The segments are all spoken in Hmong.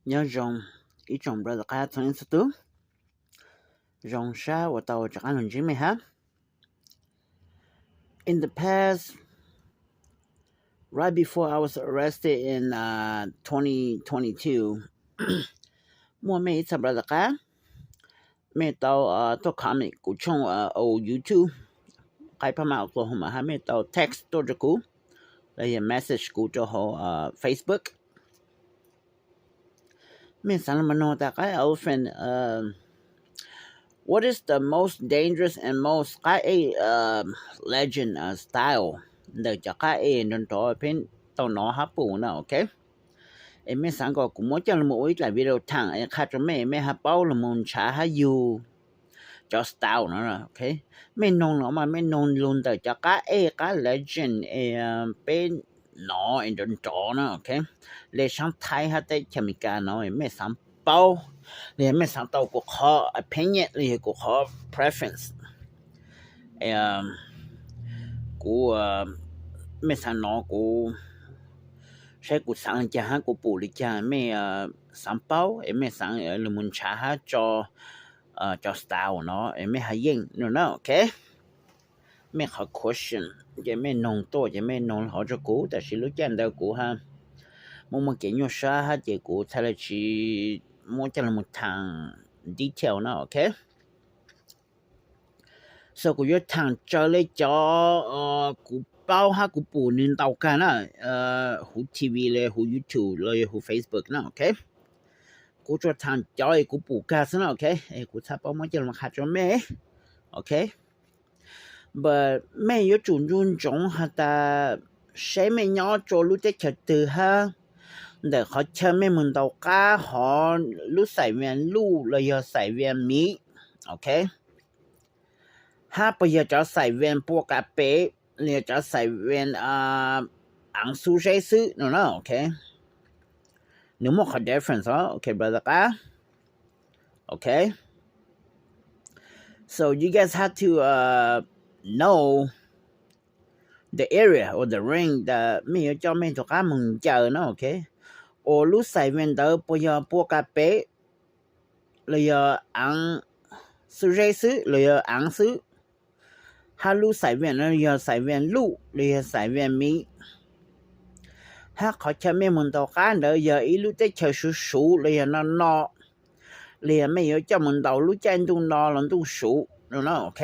Nyob zoo ib tsoom brother qab txhua leej txhua tus, zoo sab uas tau rov qab los ntsib mej hab. In the past, right before I was arrested in uh, twenty twenty-two, muaj mej ib txha brother qab, mej tau uh, tuaj comment kuv tshooj uh, YouTube, qaib Pab Mab Oklahoma hab mej tau text tuaj rau kuv, los yog message kuv rau hauv uh, Facebook. Mej xaav lug moog nug tas qaib elephant, what is the most dangerous and most qab ej legend style ntawm cov qab ej nrov nrov peb tau nov hab pum na, ok? Es mej xaav kom kuv muab coj lug moog ua ib dlaim video thaam es qha rua mej, mej hab paub lug moog nrhav hab yug cov style no, ok? Mej noog no mas mej noog lug ntawm cov qab ej qab legend es peb nov es nrov nrov na, ok? Le saab Thaib hab teb chaws Amelikas no mej xaav paub, los yog mej xaav tau kuv qhov opinion los yog kuv qhov preference, kuv, mej xaav nov kuv, saib kuv xaav le caag hab kuv pum le caag, mej xaav paub es mej xaav lug moog nrhav hab tso cov style no es mej hab yeej no na, ok? Mej qhov question ces mej noog tuaj ces mej noog hov rua kuv, tab sis lub caij ntawd kuv hab muaj muaj kev nyuaj sab hab ces kuv txhaj le tsi muab coj lug moog thaam detail na, ok? So kuv yuav thaam raws le cov kuv paub hab kuv pum nwg ntau kag na, huv TV le huv YouTube los yog huv Facebook na, ok? Kuv tsuas thaam cov es kuv pum kag xwb na, ok? Kuv txhaj paub muab coj lug qha rua mej, ok? But mej yuav tsum nco ntsoov has tas seb mej nyob rua lub teb chaws twg hab ntawm qhov chaw mej moog ntaus qab hov lub xais vees luj los yog xais vees miv, ok? Hab puas yog cov xais vees pua kas pem los yog cov xais vees aav xub zeb xwb no na, ok? Nws muaj qhov difference, ok brother qab, ok? So you guys have to know the area or the range that mej yuav coj mej tug qab moog ncaws na, ok? Ua lub xais vees ntawd puas yog pua kas pem los yog aav xub zeb xwb los yog aav xwb, hab lub xais vees no yog xais vees luj los yog xais vees miv, hab qhov chaw mej moog ntaus qab ntawd yog ib lub teb chaws suv suv los yog no no, los yog mej yuav coj moog ntaus lub caij ntuj no los ntuj suv no, ok?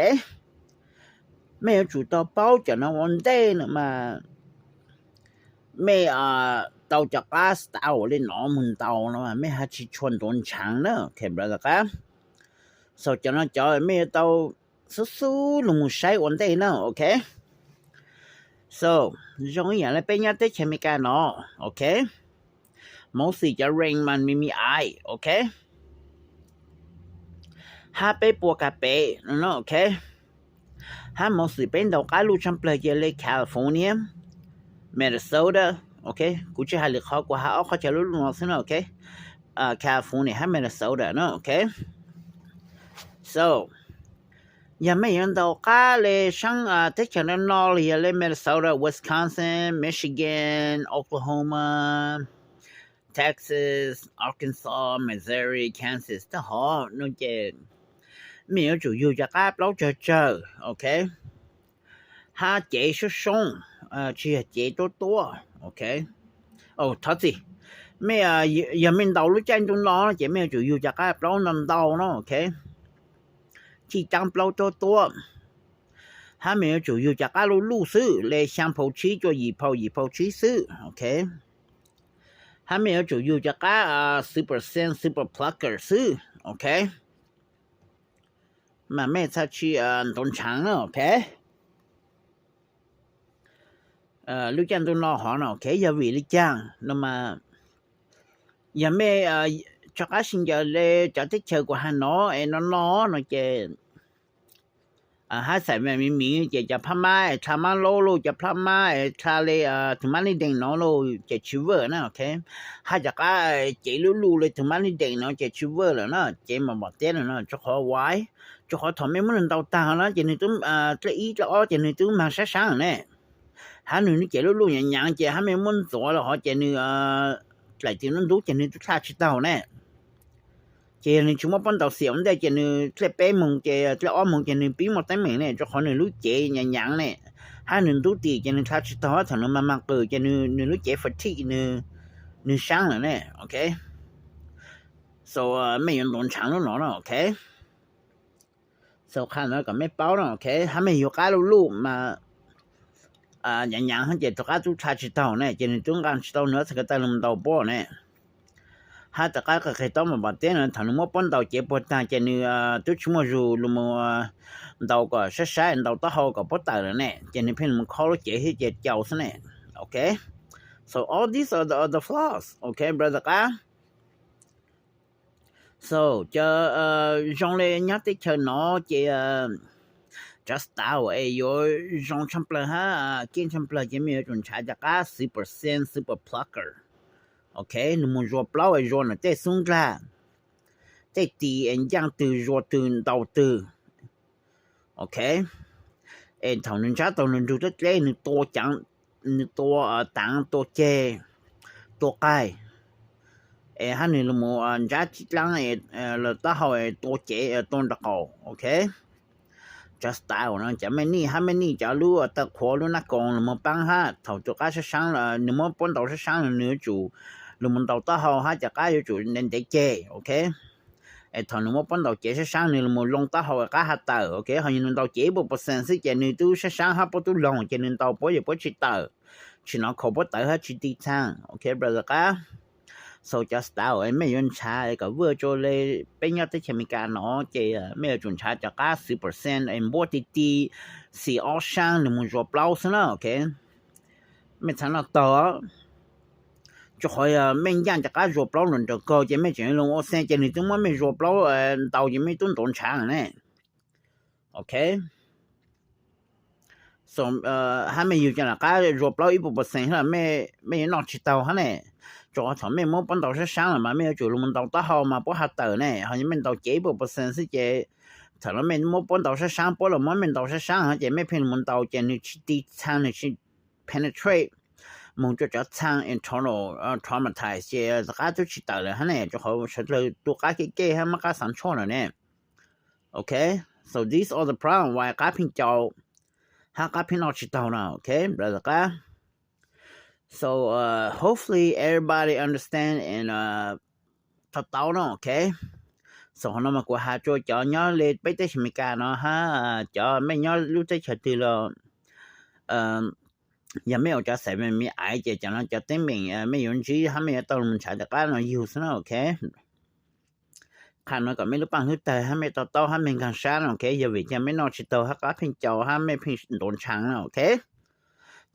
Mej yuav tsum tau paub cov no ua ntej no mas mej tau cov qab style le no moog ntaus no mas mej hab tsi tshua ntuav ntshaav na, ok brother qab? So cov no cov mej yuav tau xub xub lug moog saib ua ntej na, ok? So zoo ib yaam le peb nyob teb chaws Amelikas no, ok? Mostly cov range mas me me aiv, ok? Hab peb pua kas pem no, ok? Hab mostly peb ntaus qab luj tshaaj plawg cia le California, Minnesota, ok? Kuv tsi has lwm qhov, kuv has ob qhov chaw luj luj no xwb na, ok? California hab Minnesota na, ok? So yog mej yuav ntaus qab le saab teb chaws no no los yog le Minnesota, Wisconsin, Michigan, Oklahoma, Texas, Arkansas, Missouri, Kansas tag hov no ces mej yuav tsum yug cov qab plaub tsawg tsawg, ok? Hab cev soob soob, tsi yog cev tuab tuab, ok? Thov txim, mej, yog mej ntaus lub caij ntuj no ces mej yuav tsum yug cov qab plaub ntau ntau no, ok? Tsi caab plaub tuab tuab. Hab mej yuav tsum yug cov qab luj luj xwb le xyaa phaus tsib cuaj yim phaus yim phaus tsib xwb, ok? Hab mej yuav tsum yug cov qab super sen super plucker xwb, ok? Mas mej txhaj tsi ntuav ntshaav na, ok? Lub caij ntuj no hov no, ok, yog vim le caag no mas yog mej rov qab sib ncaws le cov teb chaws kuv has no es no no no ces hab xais vees miv miv ces cov plab mab es dlha mab laub lauj, cov plab mab es dlha le tug mab nij dees no lauj ces tsi vwj na, ok? Hab cov qab cev luj luj le tug mab nij dees no ces tsi vwj lawm na, cev mas npom teb lawm na, rua qhov uas, rua qhov thaum mej muab nwg ntaus taag na ces nwg tub, dlej ib dlej ob ces nwg tub maag sab sab ne. Hab nwg cev luj luj nyaav nyaav ces hab mej muab ntxuav lawm hov ces nwg plaim tim ntug ntub ces nws twb tshaj tsis taug ne. Ces yog nws tsis muaj pob ntaus xiam ua ntej ces nws dlej peb moos ces dlej ob moos ces nws pib muaj teeb meem ne, rau qhov nws lub cev nyav nyaav ne, hab nws ntub tim ces nws tshaj tsis taug, thaum nws mag mag qws ces nws lub cev fatigue, nws saab lawm ne, ok. So mej yuav ntaus ntshaav lub no na, ok. So qha no kom mej paub na, ok, hab mej yug qab luj luj mas nyav nyaav ces tus qab tub tshaj tsis taug ne, ces nws tub nqaa tsis tau nws ob txhais ko taw los ntaus pob ne. Hab tus qab qig qig taub mas pom teb no thaum nws muab pob ntaus cev puag taag ces nws tub tsis muaj zug los ntaus kom sab sab, ntaus taub hau kom pob tawm lawm ne, ces nws pheej los khob lub cev thiab ces cau xwb ne, ok. So all these are the, are the flaws, ok brother qab. So cov zoo le nyob teb chaws no ces cov style es yuav zoo tshaj plawg hab keej tshaj plawg ces mej yuav tsum nrhav cov qab xwv percent super plucker, ok. Nws mus zuas plaub es zuas nws tej xub nqag, tej tis es ncaaj twg zuas twg ntaus twg, ok. Es thaum nws ntsab tau nws nrug dleb dleb nws tua caav, nws tua taav tua ceg, tua qaig, es hab nws los ntsab tsib dlaab los taub hau tua cev tua nraub qaum, ok. Cov style no cov mej nij hab mej nij cov lub taw qhuav lub nab koos los mus paab hab thaum tus qab sab saab, nws muab pob ntaus sab saab los nws yuav tsum los mus ntaus taub hau hab cov qab yuav tsum ntev ntev ceg, ok. Es thaum nws muab pob ntaus cev sab saab nws los mus loo taub hau qab has tawm, ok. Ho yog nws ntaus cev ib puas percent xwb ces nws tub sab saab hab pob tub loog ces nws ntaus puab yog puab tsis tawm, tsis nov khaus puab tawv hab tsis ti txhaaj, ok brother qab. So cov style mej yuav nrhav kom vwj tsua le peb nyob teb chaws Amelikas no ces mej yuav tsum nrhav cov qab xwv percent es npuab ti ti, xim ob saab nws mus zuas plaub xwb na, ok. Mej txhaj noj taug, rua qhov yog mej ncaaj cov qab zuas plaub nraum nraum kawg ces mej tseem lug ua xee ces nws twb muab mej zuas plaub ntaus ces mej tub ntaus nrhav ne, ok. Hab mej yug cov qab zuas plaub ib puas percent hab mej yuav noj tsis taug hab ne. Rua qhov thaum mej muab pob ntaus sab saab los mas mej yuav tsum lug mus ntaus taub hau mas puab has tawm ne, ho yog mej ntaus cev ib puas percent xwb ces thaum no mej muab pob ntaus sab saab puab los muab mej ntaus sab saab hab ces mej pheej lug mus ntaus ces nws tsis ti txhaaj, nws tsis penetrate moog rua cov txhaaj internal traumatize ces qab tub tsis tawm lawm hab ne, rua qhov sawv dlawg tu qab kev kev hab muab qab xaav tshuaj lawm ne. Ok, so these are the problem why qab pheej cau hab qab pheej noj tsis taug no, ok brother qab. So hopefully everybody understand and to tau no, ok. So qhov no mas kuv has rua cov nyob le peb teb chaws Amelikas no hab cov mej nyob lub teb chaws twg los yog mej ua cov xaim me me aiv ces cov no cov teeb meem mej yuav ntsib hab mej yuav tau lug nrhav cov qab no yug xwb na, ok. Qha no kom mej lub paaj hlwb tawg hab mej to taub hab mej nkaag sab no, ok. Yog vim caag mej noj tsis taug hab qab pheej cau hab mej pheej ntuav nrhav no, ok.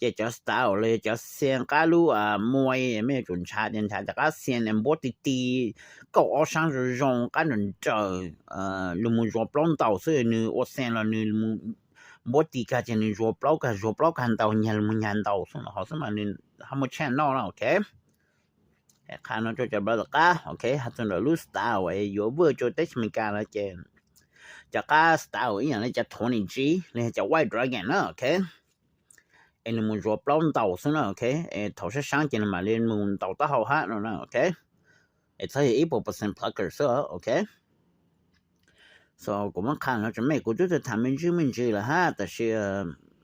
Ces cov style los yog cov xia qab lub muaj mej yuav tsum nrhav ces nrhav cov qab xia npuab ti ti, kauj ob saab zoo zoo, qab nrawm nrawm, lug mus zuas plaub ntaus xwb, nws ua xee los nws npuab ti kag ces nws zuas plaub kag zuas plaub kag ntaus nyag lug mus nyag ntaus xwb no, hov xwb mas nws ho muaj tshaj noj no, ok. Qha no rua cov brother qab, ok. Has txug ntawm lub style es yuav vwj tsua teb chaws Amelikas no ces cov qab style ib yaam le cov twenty G los yog cov White Dragon na, ok. Es nws mus zuas plaub ntaus xwb na, ok. Es thaum sab saab ces nws mam li mus ntaus taub hau hab no na, ok. Es txhob yog ib puas percent plucker xwb, ok. So kuv muab qha no rua mej, kuv tub tug tham me ntsis me ntsis lawm hab, tab sis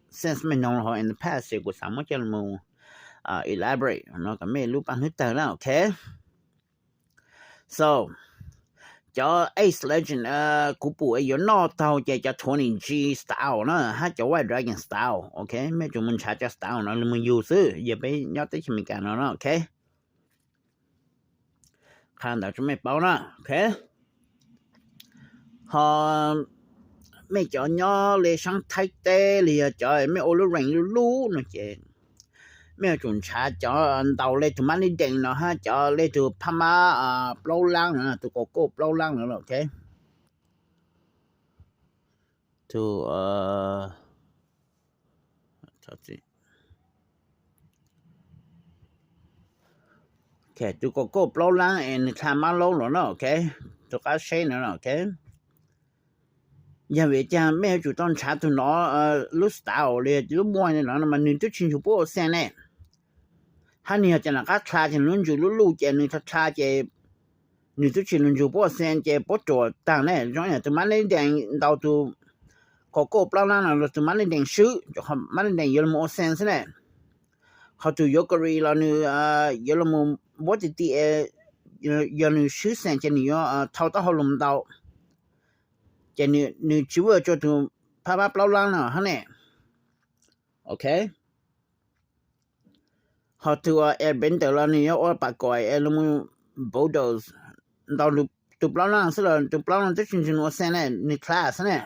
since mej noog los hov in the past ces kuv xaav muab coj lug elaborate no kom mej lub paaj hlwb tawg na, ok. So cov Apex Legends kuv pum yuav noj taug ces cov twenty G style na hab cov White Dragon style, ok. Mej tsum mus nrhav cov style no lug mus yug xwb, yog peb nyob teb chaws Amelikas no na, ok. Qha ntawd rua mej paub na, ok. Ho mej cov nyob le saab Thaib teb los yog cov mej ua lub range lub lub no ces mej yuav tsum nrhav cov ntaus le tug mab nib dees no hab cov le tug phab mab plaub laab no, tug kaus kauj plaub laab no, ok. Tug tug kaus kauj plaub laab es nws dlha mab laub no na, ok. Tug qab seb no, ok. Yog vim caag mej yuav tsum tau nrhav tug no, lub style los yog lub muaj no mas nws twb tsis nrug puab ua xia ne. Hab nwg yog ca nam qab dlha ces nwg lub ntsws lub luj ces nwg dlha dlha ces nwg twb tsis lug ntsug puab ua xee ces puab ruam taag ne. Zoo yam tug mab neeb dees ntaus tug qhov kauj plaub laab no los tug mab neeb dees swb, mab neeb dees yuav lug mus ua xee xwb ne. Ho tug yuav kari los nwg yuav lug mus npuab ti ti, yog nwg swb xee ces nwg yuav thau taub hau lug ntaus, ces nwg tsis vwj tsua tug phab mab plaub laab no hab ne. Ok. Ho tug airbender los nwg yuav ua pam kom es lug mus bulldoze ntaus tug plaub laab xwb los tug plaub laab twb tsis ntsug nws ua xee ne, nwg dlha xwb ne.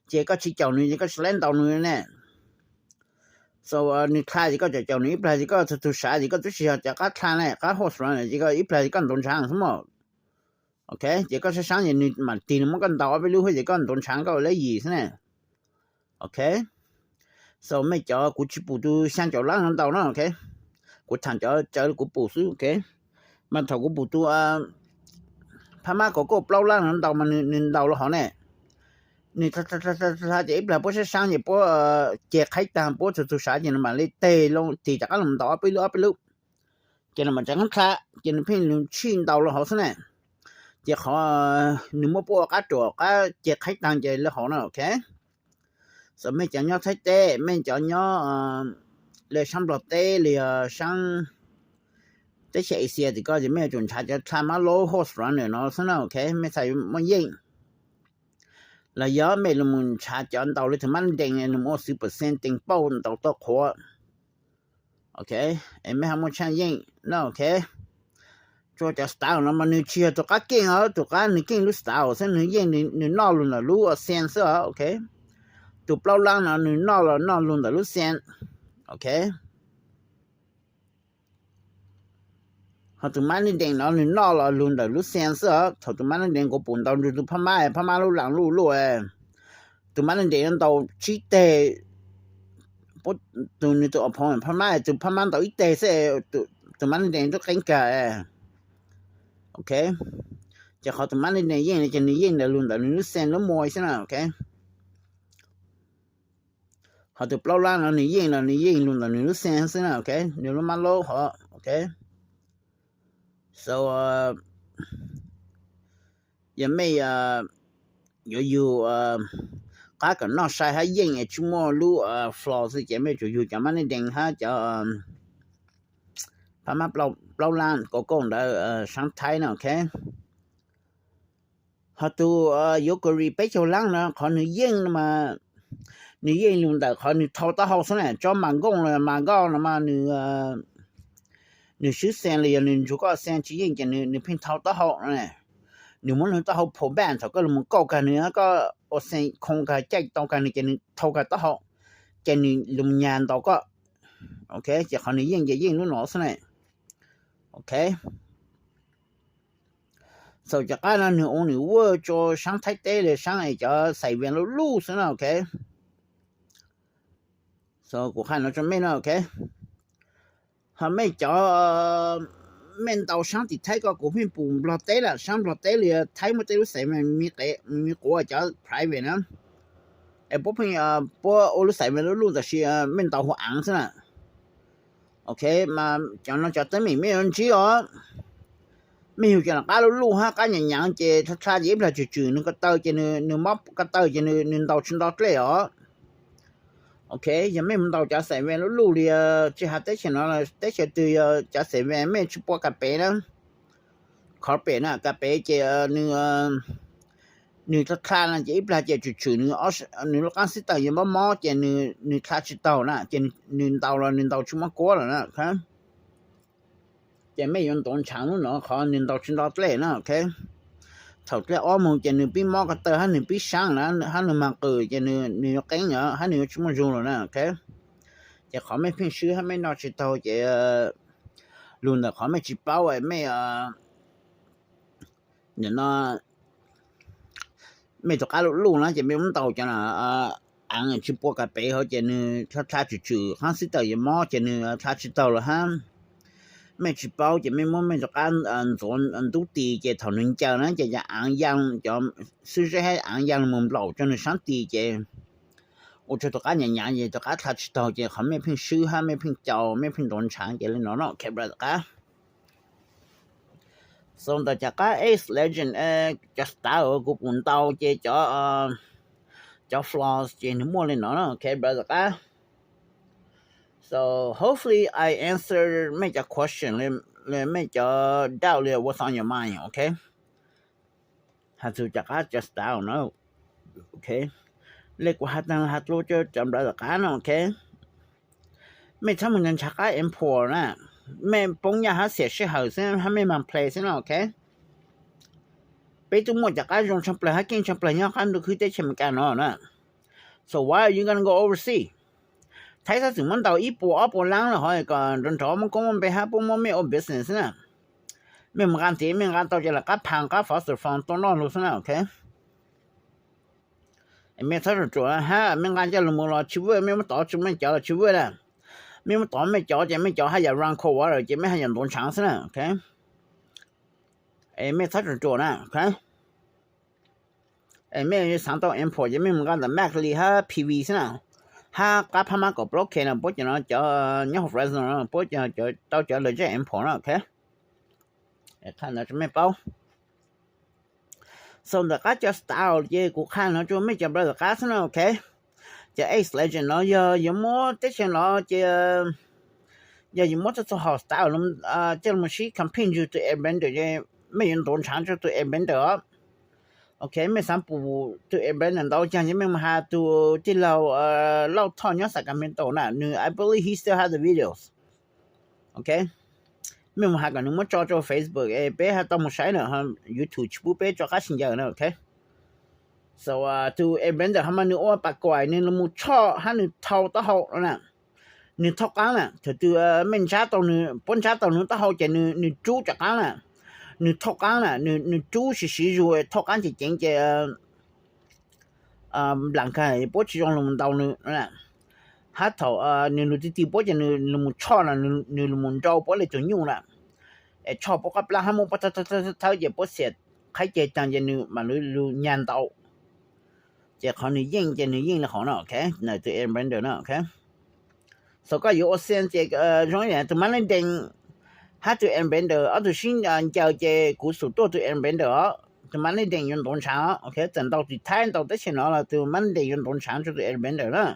Ces koj tsis caum nws ces koj tsis laib ntaus nws ne. So nwg dlha ces koj caum caum nws ib plag ces koj tug tug sav ces koj twb tsis yog cov qab dlha ne, qab horse run ces koj ib plag ces koj ntaus ntshaav xwb mog. Ok, ces koj saib saab ces nws mam tig nws muab koj ntaus ob peb lub hab ces koj ntaus ntshaav koj ua lab yim xwb ne. Ok. So mej cov, kuv tsis pum tug xyaa caum laab no ntaus no, ok. Kuv thaam cov tsawv kuv pum xwb, ok. Mas thaum kuv pum tug phab mab kaum kauj plaub laab no ntaus mas nws ntaus los hov ne. Nws dlha ces ib plag puab saib saab ces puab ceg qhaib taag puab tug tug sav ces nws mam li teg loo tig rov qab lug ntaus ob peb lub ob peb lub. Ces nws mam tseem dlha, ces nws pheej lug tshij ntaus los hov xwb ne. Ces qhov nws muab puab ua qab ruam qab ceg qhaib taag ces lawv hov no, ok. So mej cov nyob Thaib teb, mej cov nyob le saab Nplog teb li saab teb chaws Asia tim ko ces mej yuav tsum nrhav cov dlha mab laub horse runner no xwb na, ok. Mej txhaj muaj yeej. Los yog mej lug mus nrhav cov ntaus le tug mab neeb dees nws mus ua xwv percent teev pauj ntaus tau qhuav, ok, es mej ho muaj tshaaj yeej na, ok. Tsua cov style no mas nws tsis yog tug qab keej os, tug qab nws keej lub style xwb, nws yeej nws noj lug ntawm lub xee xwb os, ok. Tug plaub laab no nws noj los noj lug ntawm lub xee, ok. Ho tug mab neeb dees no nws noj los lug ntawm lub xee xwb os. Thaum tug mab neeb dees kuv pum ntaus nrug tug phab mab, phab mab lub laas luj luj, tug mab neeb dees ntaus tsib teg, tug nws tug opponent phab mab, tug phab mab ntaus ib teg xwb, tug mab neeb dees tub qeeb kag, ok. Ces qhov tug mab neeb dees yeej ces nws yeej ntawm lug ntawm nws lub xee lub muaj xwb na, ok. Ho tug plaub laab no nws yeej los nws yeej lug ntawm nws lub xee xwb na, ok, nws lub mab laub hov, ok. So yog mej yuav yug qab kom noj sai hab yeej es tsis muaj lub flaw xwb ces mej tsum yug cov mab neeb dees hab cov phab mab plaub laab kauj kauj ntawd saab Thaib na, ok. Ho tug yuav kori peb caug laab no qhov nws yeej no mas nws yeej lug ntawm qhov nws thau taub hau xwb na. Tsob mas nkooj los mas nkauj no mas nws swb xee los yog nws ntsug koj xee tsis yeej ces nws pheej thau taub hau. Nws muab nws taub hau pull back thaum koj lug mus kauj kag nws, koj ua xee khoo kag caij tau kag nws ces nws thau kag taub hau, ces nws lug nyag ntaus koj, ok. Ces qhov nws yeej ces yeej lub no xwb na, ok. Xaus cov qab no nws ua nws ua rua saab Thaib teb le saab es cov xais vees luj luj xwb na, ok. Xaus kuv qha no rua mej no, ok. Ho mej cov, mej ntaus saab tim Thaib ko kuv pheej pum Nplog teb lawm, saab Nplog teb li Thaib muaj tej lub xais vees me quav cov private na, es puab pheej, puab ua lub xais vees luj luj tab sis mej ntaus hu aav xwb na, ok. Mas cov no cov teeb meem mej yuav ntsib os. Mej yug cov qab luj luj hab qab nyaav nyaav ces dlha dlha ces ib plag tswm tswm nws ko taw ces nws mob ko taw ces nws ntaus tsis nto dlej os. Ok, yog mej mus ntaus cov xais vees luj luj li tsis has teb chaws no teb chaws twg yog cov xais vees mej tsis pua kas pev na, carpet na, kas pev ces nws dlha dlha no ces ib plag ces tswm tswm nws lub qaab xib taws yuav mob mob ces nws dlha tsis taug na ces nws ntaus los nws ntaus tsis muaj kuab lawm na. Ces mej yuav ntaus ntshaav lub no qhov nws ntaus tsis nto dlej na, ok. Thaum dlej ob moog ces nws pib mob ko taw hab nws pib saab na hab nws mag qws ces nws yuav qeeb na hab nws yuav tsis muaj zug lawm na, ok. Ces qhov mej pheej swb hab mej noj tsis taug ces lug ntawm qhov mej tsis paub mej, no mej tus qab luj luj na ces mej muab ntaus cov aav tsis pua kas pev hauv ces nws dlha dlha tswm tswm qaab xib taws yuav mob ces nws dlha tsis taug lawm hab. Mej tsis paub ces mej muab mej tus qab ntxuav ntub ti ces thaum nws ncaws na ces cov aav ya, cov xwb zeb hab aav ya lug mus nplaum rua nws saab ti ces ua rau tus qab nyav nyav ces tus qab tha tsis taug ces qhov mej pheej swb hab mej pheej caus mej pheej ntaus ntshaav ces li no no, ok brother qab. So ntawm cov qab Ace Legend, cov style kuv pum ntau ces cov, cov flaws ces nws muaj li no no, ok brother qab. So hopefully I answer mej cov question, mej cov doubt li what's on your mind, ok. Has txug cov qab cov style no, ok. Le kuv has taag has dlua rua cov brother qab no, ok. Mej txhob mus ntshaw qab import na, mej poob nyaj hab xiam sij hawm xwb hab mej mas play xwb no, ok. Peb tub muaj cov qab zoo tshaj plawg hab keej tshaj plawg nyob qab ntuj khwb teb chaws Amelikas no na. So why are you gonna go overseas? Thaib txhob txwm muab ntaus ib puas ob puas lab los hov kom nrov nrov muab koob muab npe hab puab muab mej ua business xwb na. Mej mus nqa ntxiv mej nqa tau ces lawv qab phav qab foster farm tuaj noj lug xwb na, ok. Mej txhob ruam ruam hab mej nqa coj lug mus los tsis vwj, mej muab tov tsis mej cov los tsis vwj na. Mej muab tov mej cov ces mej cov haj yam run cold water ces mej haj yam ntaus ntshaav xwb na, ok. Mej txhob ruam ruam na, ok. Mej xaav tau import ces mej mus nqa ntawm Mac li hab P V xwb na, hab qab phab mab kaum plaub K no puab cov no cov nyob hauv Fresno no puab tau cov legit import na, ok. Qha no rua mej paub. So ntawm qab cov style ces kuv qha no rua mej cov brother qab xwb na, ok. Cov Ace Legend no yog yuav muab teb chaws no ces yog yuav muab txhua txhua hom style coj lug sib compete rua tus Airbender ces mej yuav ntaus ntshaav rua tus Airbender os. Ok, mej xaav pum tus Airbender ntau caag ces mej mus has tus tij laug Lauj Thoj nyob Sacramento na, nws, I believe he still have the videos. Ok, mej mus has kom nws muab tso rua Facebook es peb has tau mus saib na, YouTube tsis pub peb tso qab sib ncaws na, ok. So tus Airbender hov mas nws ua pas kuam nws lug mus tshoj hab nws thau taub hau na. Nws thauj qaab na, thaum twg mej ntsab tau nws, puab ntsab tau nws taub hau ces nws rub cov qaab na, nws thauj qaab na, nws rub siv siv zug thauj qaab ceev ceev ces nplas kag puab tsis zoo lug mus ntaus nws. Hab thaum nws lug ti ti puab ces nws lug mus tshoj no, nws lug mus nrau puab le tug nyuj na, es tshoj puab qab plab hab muab puab thawb thawb ces puab xiam qhaib ceg taag ces nws mam lug nyag ntaus. Ces qhov nws yeej ces nws yeej le qhov no, ok, ntawm tus Airbender no, ok. So koj yuav ua xees ces zoo ib yam tus Money Dent hab tus Airbender ob tug sib ncaws ces kuv xum tuaj tus Airbender os, tus Money Dent yuav ntaus ntshaav, ok, txawm ntaus tim Thaib ntaus teb chaws no los tus Money Dent yuav ntaus ntshaav rua tus Airbender na,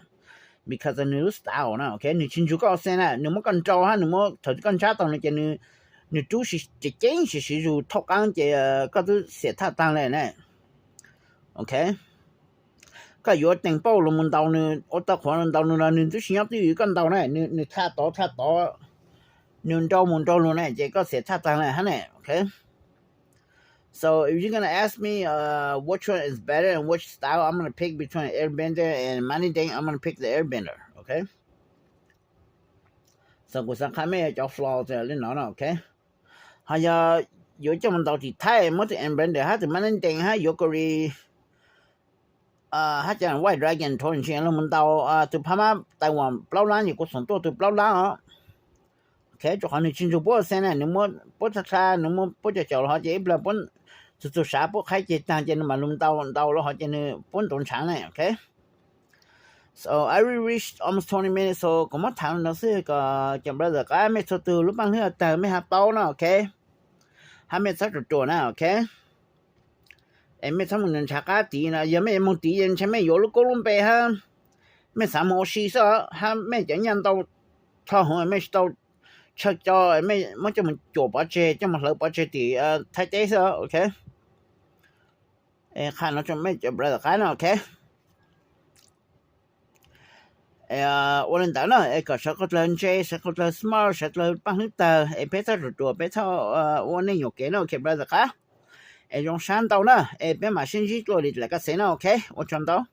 because nws lub style na, ok, nws tsis nrug koj ua xees na, nws muab koj nrau hab nws muab, thaum koj ntsab tau nws ces nws rub ceev ceev siv siv zug thauj qaab ces koj twb xiam thaj taag le ne. Ok, koj yuav teem pauj lug mus ntaus nws, ua tau qhuav lug ntaus nws los nws twb tsis nyob twj ywm koj ntaus na, nws thaj tod thaj tod, nws nrau mus nrau lug na ces koj xiam thaj taag le hab ne, ok. So if you're gonna ask me which one is better and which style I'm gonna pick between Airbender and Money Dent, I'm gonna pick the Airbender, ok. So kuv xaav qha mej cov flaws li no no, ok. Ho yog yuav coj mus ntaus tim Thaib muab tus Airbender hab tus Money Dent hab yuav kau li hab cov White Dragon rhuav ntshis lug mus ntaus tus phab mab Taiwan plaub lab, ces kuv xum tuaj tus plaub lab os. Ok, rua qhov nws tsis nrug puab ua xees na, nws muab puab txha txha, nws muab puab caum caum los hov ces ib plag puab txug txug sav puab qhaib ceg taag ces nws mam lug ntaus ntaus los hov ces nws puab ntaus ntshaav na, ok. So I already reached almost twenty minutes, so kuv muab thaam no xwb kom cov brother qab mej txhua tug lub paaj hlwb tawg mej has paub na, ok. Hab mej txhob ruam ruam na, ok. Es mej txhob mus ntshaw qab tid no, yog mej moog tid ntshe mej yuav lub koob lub npe hab mej xaav moog ua si xwb, hab mej cov nyaj ntau dlhau hwv mej tsis tau tshaw co, mej muab coj mus cuam pov tseg, coj mus hlawv pov tseg tim Thaib teb xwb, ok. Qha no rua mej cov brother qab no, ok. Ua li ntawd na, es kom sawv dlawg ntse, sawv dlawg smart, sawv dlawg paaj hlwb tawg, es peb txhob ruam ruam, peb txhob ua neej yuam kev na, ok brother qab. Es zoo sab ntau na, es peb mam sib ntsib dlua li lawm kaj xev na, ok. Ua tsaug ntau.